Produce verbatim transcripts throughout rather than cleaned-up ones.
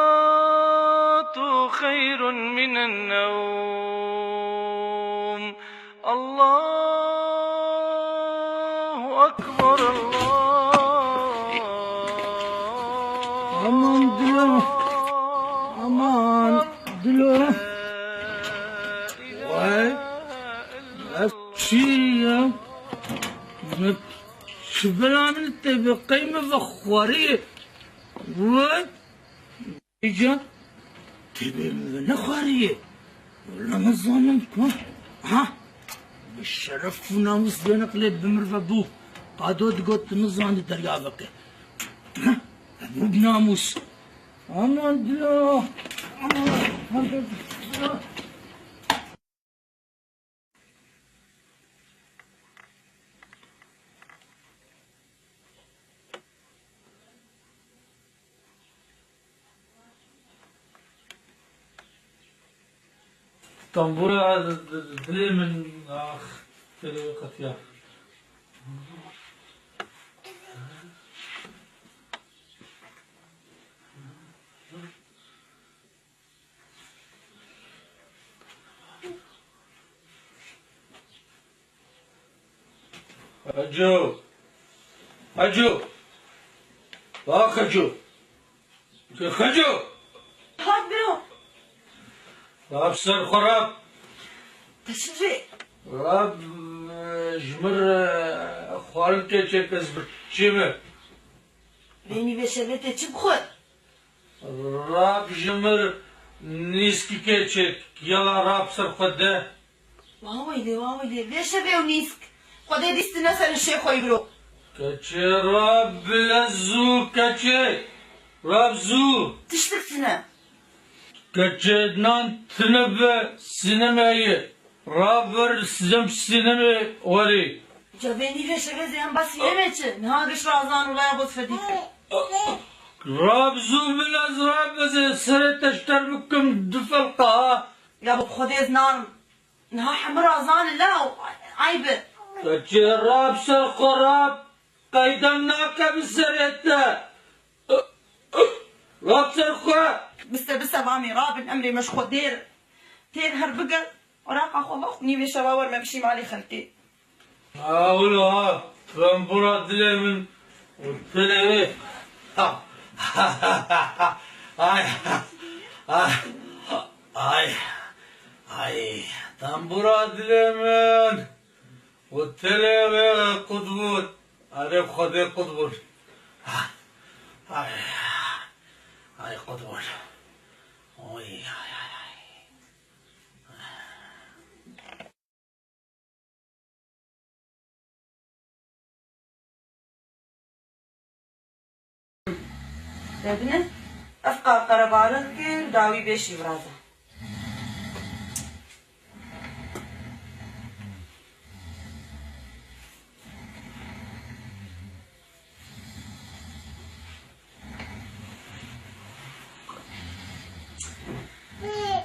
الصلاة خير من النوم. Allahu Ekber, Allah. Aman dilo. Aman dilo. Vay. Ev çi ya? Çi bela min tê bi qey min ve xwarî? Vay. Îca têbê min ve nexwariye. Wela nizanim ku. Ha? Bi şeref û namûs vê neqlê bi min ve bû. Qado digot tu nizanî derya veke. Ha? Bû bi namûs. Aman dilo. Aman. Tambura di-, di-, dilê min, ax, dilê wê qetiya. Xeco! Xeco! Ba Xeco! Xeco! Hat biro! Rab ser xwe rab! Te çi dibê? Rab, e, ji mir, e, xwarin keçek ez bi çê me. Vênî vê şevê tê çi bixwe? Rab ji mir nîskî keçek, yala rab ser xwe de. Wa weylê, wa weylê, vê şevê û nîsk. Xwedê dîstine ser şê xwe biro. Keçê rab bile zû, keçê. Rab zû. Tiştik tine. Keçê nan tine bi sîneme ye. Rab vir sizem sîneme werê. Ca vê nîvê şevê zê em ba sîneme çi? Niha giş razan û laya bot fedî. Rab zû min ez rab ez ê serê te ji ter bikim du felqa ha. Ya bi Xwedê ez narim. Niha hemû razan la ayb e. Keçê rab ser xwe rab. Qeydan nake bi serê te. Rab ser xwe. Bise, bise, vamê rabin, emrê me ji xwe dêr. Têr her bigel, oraqa xwe vext, nîvê şeva wer me bişî malê xelkê. Ha, wilo ha, tembûra dilê min û dilê wê. Ay, ay, ay, ay, tembûra dilê min û dilê wê qut bûn. Erê, bi Xwedê qut bûn. Ay, ay, qut bûn. Oy, ay, ay, ay. Tedine, ev qaqere barin ke dawî bêşî viraza.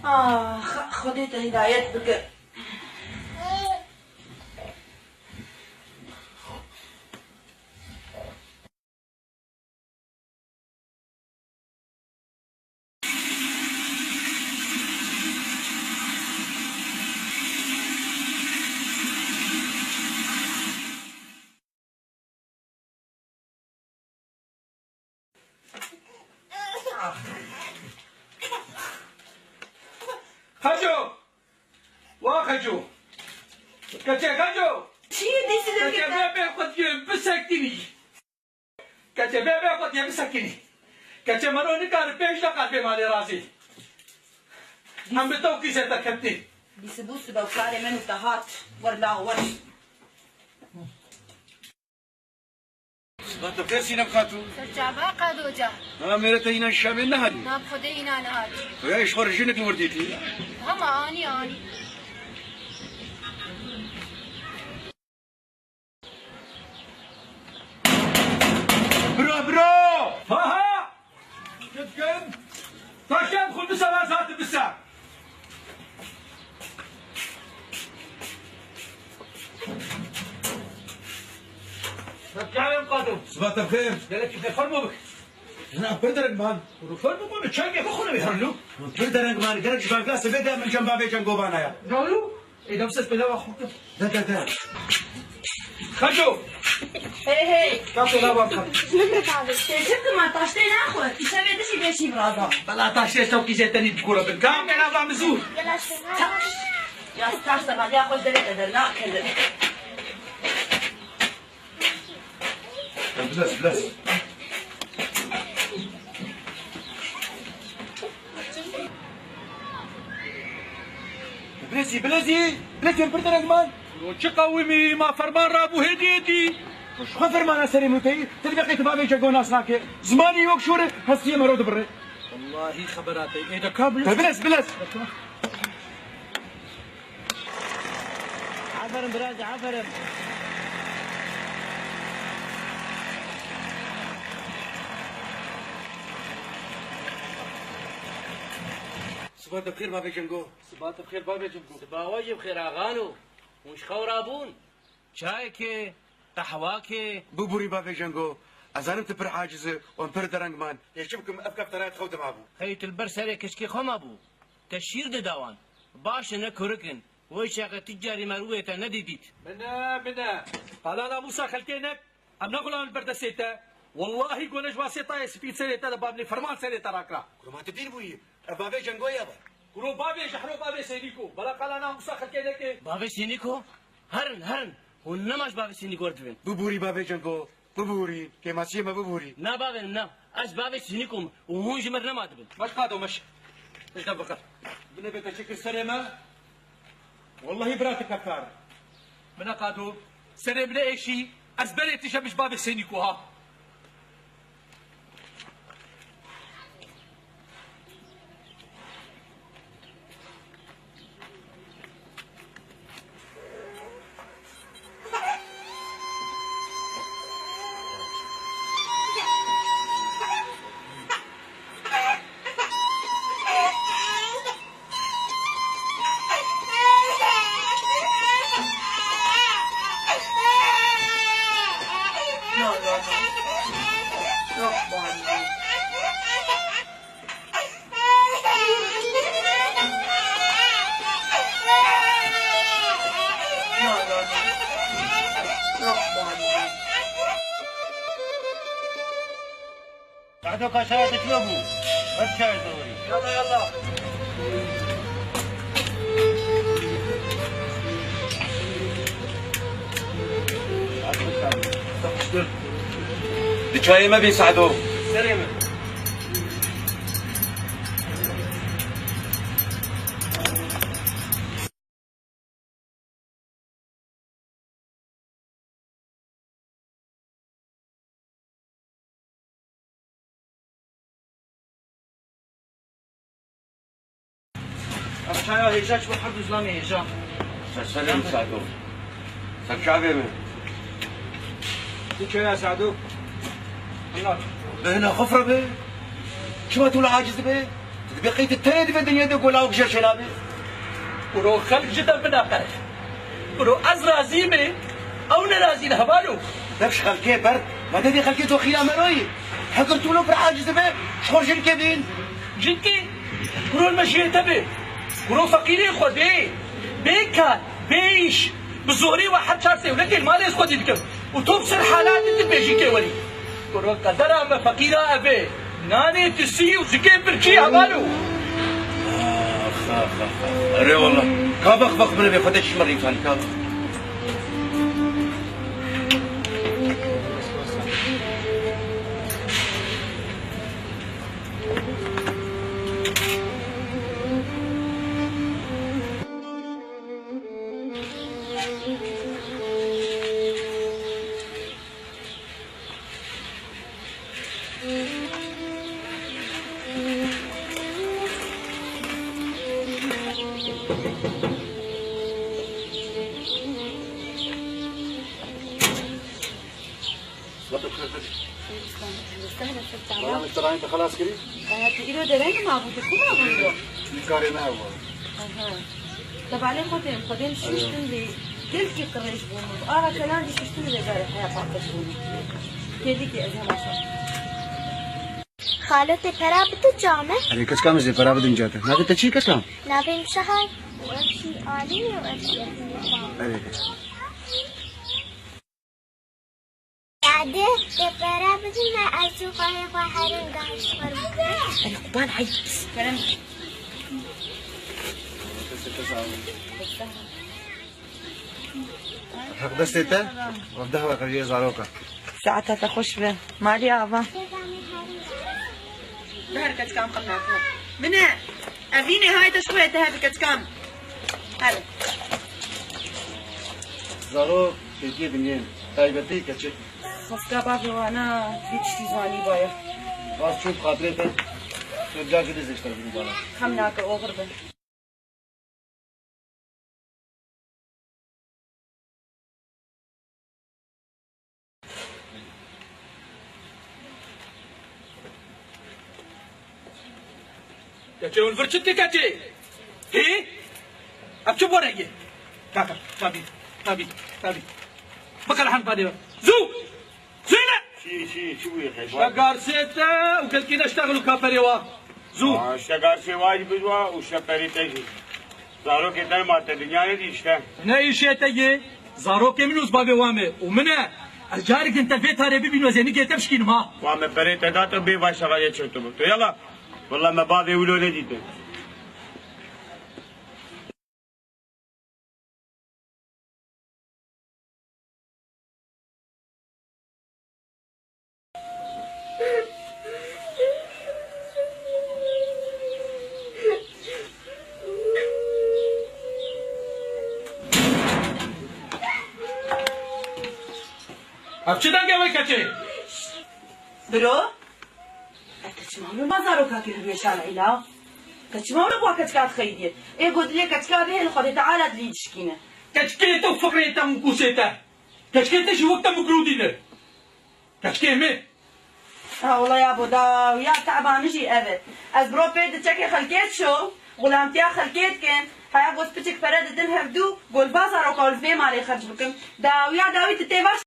Ah, Xwedê te hidayet bike. Xeco! Wa Xeco! Keçe Xeco! Çi ye dîsî de Keçe bê bê xwe diye bisekinî. Keçe bê bê xwe diye bisekinî. Keçe mero nikare pênc deqa bê malê razî. Em bi tewkî zêde ketî. Dîsî bû sibe û karê min û te hat. Wer la wer. Siba te xêr Sînem Xatûn. Serçava Qado ca. Ha, mêre te înan Şamê nehatî? Na, bi Xwedê înan nehatî. Ya, ji xwe re jinik li wir dîtî? Hema anî, anî. Bira, bira! Ha, ha! Gitkin! Taşen xwe bise, ben zaten bise. Bekayem Qado. Siba te bi xêr. Gelekî te fermo bik. Jina pir dereng man. Û fermo bik, çengê xwe xwe newê herlo. Pir dereng man, gerek ji bangla sibê de min cem bavê cengo banaya. Dalu, ê dem ses pêlava xwe kir. De, de, de. Xeco! Hey, hey! Ka pêlava xwe. Nimre tabi. Têkir dima taştê naxwe. Îşevê dişî beşî viraza. Bela taştê ew kîzê tenî bikure bin. Ka pêlava mizûr. Gela şena. Ya taş da badiya xwe derê de dernakevin. Bilez, bilez. Bilezî, bilezî, bilezî em pir dereng man. Ro çi qewimî, ma ferman rabû hêdî hêdî. Xwe fermana serê min teyî, tu dibe qey tu bavê cengo nas nake. Zimanî yok şûre, hestiyê mero dibire. Wallahî xebera te ê de ka bilez. Bilez, bilez. Aferin biracı, aferin. Siba te bi xêr bavê Cengo. Siba te bi xêr bavê Cengo. Siba we jî bi xêr axano. Hûn ji xew rabûn? Çayekê, qehwakê. Bibûrî bavê Cengo. Ez zanim tu pir aciz î û em pir dereng man. Lê çi bikim, ev kefterayê di xew de mabû. Hey, tu li ber serê keçikê xwe mabû. Te şîr dida wan. Baş in, ne kurik in. Wey çaxê tu carî me rûyê te nedîdît. Mine, mine. Qala namûsa xelkê nek, em ne xulam li ber destê te. Wellahî gone ji van sê tayê spî serê te de babnê ferman serê te rakira. Kurma tu dîr bûyî. Ev bavê Cengo ye be. Kuro bavê Jehro bavê Sênîko. Bela qala namûsa xelkê neke. Bavê Sênîko? Herin, herin. Hûn nema ji bavê Sênîko re dibin. Bibûrî bavê Cengo. Bibûrî, kêmasiyê me bibûrî. Na bavê min na. Ez bavê Sînîko me û hûn ji min re nema dibin. Meş Qado, meş. Meş de biqir. Binê bê te çekir serê me. Wellahî bira tu keftar. Mine Qado, serê min êşî, ez berê tije min ji bavê Sênîko ha. Sado kaşara te çi bû? Hadi çay zorî. Yalla, yalla. Di çayê me bî Sado. Serê min. Ev çaya hêja çi bo her du zilamê hêja. Ser serê min Sado. Ser çavê min. Tu çaya Sado. Anlat. Bihna xwe firebe. Çima tu wila aciz dibe? Tu dibê qey tu tenê dibe dinyê de ku lawik jê çêla be? Kuro xelk ji te binaqe. Kuro ez razî me, ew nerazî ne, hevalo. Dev ji xelkê berd, me devê xelkê doxîna me royî. Heger tu wilo pir aciz dibe, ji xwe jinkê bîn. Jinkê? Kuro me jê te be. Kuro feqîrê xwe dê. Bê kar, bê îş. Bi zorê we her çar sêwlekên malê xwedî dikim. Û tu bi ser halatê tu pêşîkê werî. Kuro qedera me feqîra ev e. Nanê tisî û zikê birçî hevalo. Ax, ax, ax, ax. Erê wala. Ka bex bex bine bê xwe de çi merî fanî ka bex. Sehla, ser çavan. Bala, tu rayên te xelas kirî? Ee, tu îro dereng mabû, tu ku mabû îro? Karê me ew bû. Aha. Te balê xwe tên, xwe tên şiştin vê gelkî qirêj bûn. Ara kelan jî şiştin vê zarê heya paqij bûn. Kêlîkî ez hema şam. Xalo, tê pera bide ca me? Erê, keçika min, zê pera bidim ca te. Navê te çi ye keçika min? Navê min Şahay. Û ev jî Alî ye û ev jî Efîn ye. Erê, keçika. Dadê, tê pere bidin me, ez û xwehê xwe herin gahişt xwe bikim. Erê, quban hey. Kerem. Heq destê te, ev deh we qiriyê zaroka. Saeta te xweş be. Malê ava. Her keçikam qil nakine. Mine, evînê hayde ji xwe te hebe keçikam. Her. Zarok, têkê dinyên, taybetî keçik. Xwefka bavê wana vî tiştî zanî baye. Bas çû bi xatirê te, tu carkê dê zêştir bidî bala. Xem nake, oxir be. Keçê hûn vir çi dike keçê? Hî? Ev çi borek e? Kaka, tabî, tabî, tabî. Bikal han padê. Zû! Zû ne! Çi, çi, çi bûye xeyba? Ştegarsê te û kelkî neştexil û kaperê wa. Zû! Aa, ştegarsê wa jî bidwa û şteperê te jî. Zarokê te ma te dinya nedî işte. Ne îşê te yê? Zarokê min û zbavê wa me û min e. Ez carek din te vê tarê bibînim, ez ê nikê te bişkînim ha. Wa me perê te da te bê va şevalye çewto bikto. Yala. Wala me bavê wilo nedîte. Ev çi dengê wê keçê? Biro? E, te çima wilo ba zaroka kir bi wê şarîla? Te çima wilo ba keçika dixeydiye? Ê go dilê keçika bihêle Xwedê Teala dilî dişkîne. Keçikê te û fikrê te û kûsê te. Keçikê te jî wek te mikrûdî ne. Keçikê me. Ha, wela ya bo da, ya teba min jî ev e. Ez biro pê di çekê xelkê diço, xulamtiya xelkê dikim. Heya go piçik pere didin hevdu, go li ba zaroka û li vê malê xerc bikim. Dawiya dawî tu tê baş